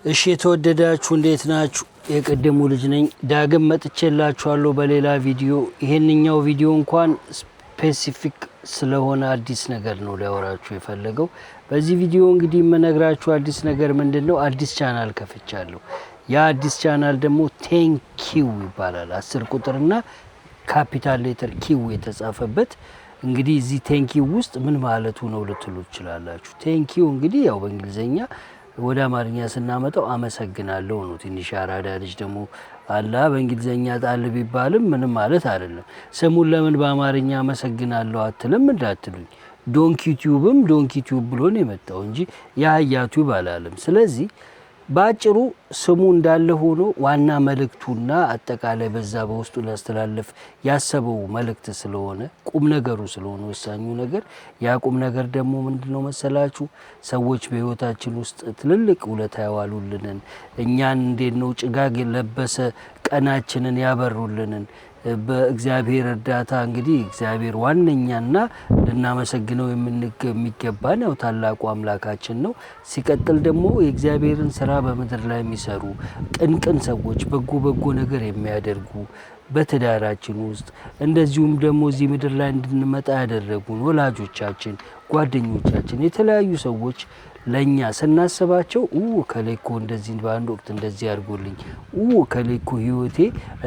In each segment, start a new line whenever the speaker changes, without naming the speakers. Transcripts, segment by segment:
እሺ የተወደዳችሁ እንዴት ናችሁ? የቅድሙ ልጅ ነኝ። ዳግም መጥቼላችኋለሁ በሌላ ቪዲዮ። ይሄንኛው ቪዲዮ እንኳን specific ስለሆነ አዲስ ነገር ነው ሊያወራችሁ የፈለገው። በዚህ ቪዲዮ እንግዲህ የምነግራችሁ አዲስ ነገር ምንድን ነው? አዲስ ቻናል ከፍቻለሁ። ያ አዲስ ቻናል ደግሞ Thank you ይባላል። 10 ቁጥርና capital letter Q የተጻፈበት። እንግዲህ እዚህ thank you ውስጥ ምን ማለቱ ነው ልትሉ ትችላላችሁ። Thank you እንግዲህ ያው በእንግሊዝኛ ወደ አማርኛ ስናመጣው አመሰግናለሁ ነው። ትንሽ አራዳ ልጅ ደግሞ አላ በእንግሊዝኛ ጣል ቢባልም ምንም ማለት አይደለም። ስሙን ለምን በአማርኛ አመሰግናለሁ አትልም እንዳትሉኝ፣ Donkey Tube ም Donkey Tube ብሎ ነው የመጣው እንጂ የአህያ tube አላለም። ስለዚህ በአጭሩ ስሙ እንዳለ ሆኖ ዋና መልእክቱና አጠቃላይ በዛ በውስጡ ሊያስተላልፍ ያሰበው መልእክት ስለሆነ፣ ቁም ነገሩ ስለሆነ ወሳኙ ነገር፣ ያ ቁም ነገር ደግሞ ምንድነው መሰላችሁ? ሰዎች በሕይወታችን ውስጥ ትልልቅ ውለታ ያዋሉልንን፣ እኛን እንዴት ነው ጭጋግ የለበሰ ቀናችንን ያበሩልንን፣ በእግዚአብሔር እርዳታ እንግዲህ እግዚአብሔር ዋነኛና ልናመሰግነው የሚገባን ያው ታላቁ አምላካችን ነው። ሲቀጥል ደግሞ የእግዚአብሔርን ስራ በምድር ላይ የሚሰሩ ቅን ቅን ሰዎች፣ በጎ በጎ ነገር የሚያደርጉ፣ በትዳራችን ውስጥ እንደዚሁም ደግሞ እዚህ ምድር ላይ እንድንመጣ ያደረጉን ወላጆቻችን፣ ጓደኞቻችን፣ የተለያዩ ሰዎች ለእኛ ስናስባቸው እከሌ እኮ እንደዚህ በአንድ ወቅት እንደዚህ አድርጎልኝ፣ እከሌ እኮ ህይወቴ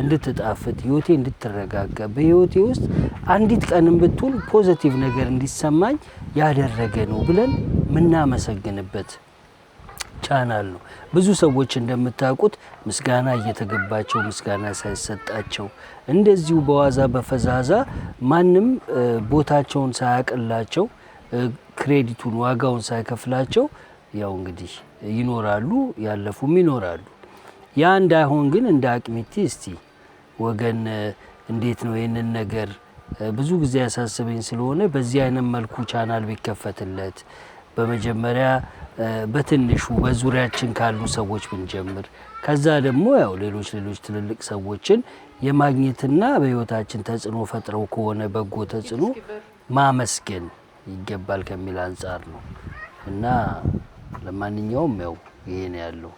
እንድትጣፍጥ፣ ህይወቴ እንድትረጋጋ፣ በህይወቴ ውስጥ አንዲት ቀንም ብትውል positive ነገር እንዲሰማኝ ያደረገ ነው ብለን ምናመሰግንበት ቻናል ነው። ብዙ ሰዎች እንደምታውቁት ምስጋና እየተገባቸው ምስጋና ሳይሰጣቸው እንደዚሁ በዋዛ በፈዛዛ ማንም ቦታቸውን ሳያቅላቸው፣ credit ኡን ዋጋውን ሳይከፍላቸው ያው እንግዲህ ይኖራሉ፣ ያለፉም ይኖራሉ። ያ እንዳይሆን ግን እንደ አቅሚቲ እስቲ ወገን እንዴት ነው ይህንን ነገር ብዙ ጊዜ ያሳስበኝ ስለሆነ በዚህ አይነት መልኩ ቻናል ቢከፈትለት፣ በመጀመሪያ በትንሹ በዙሪያችን ካሉ ሰዎች ብንጀምር፣ ከዛ ደግሞ ያው ሌሎች ሌሎች ትልልቅ ሰዎችን የማግኘትና በህይወታችን ተጽዕኖ ፈጥረው ከሆነ በጎ ተጽዕኖ ማመስገን ይገባል ከሚል አንጻር ነው። እና ለማንኛውም ያው ይሄ ነው ያለው።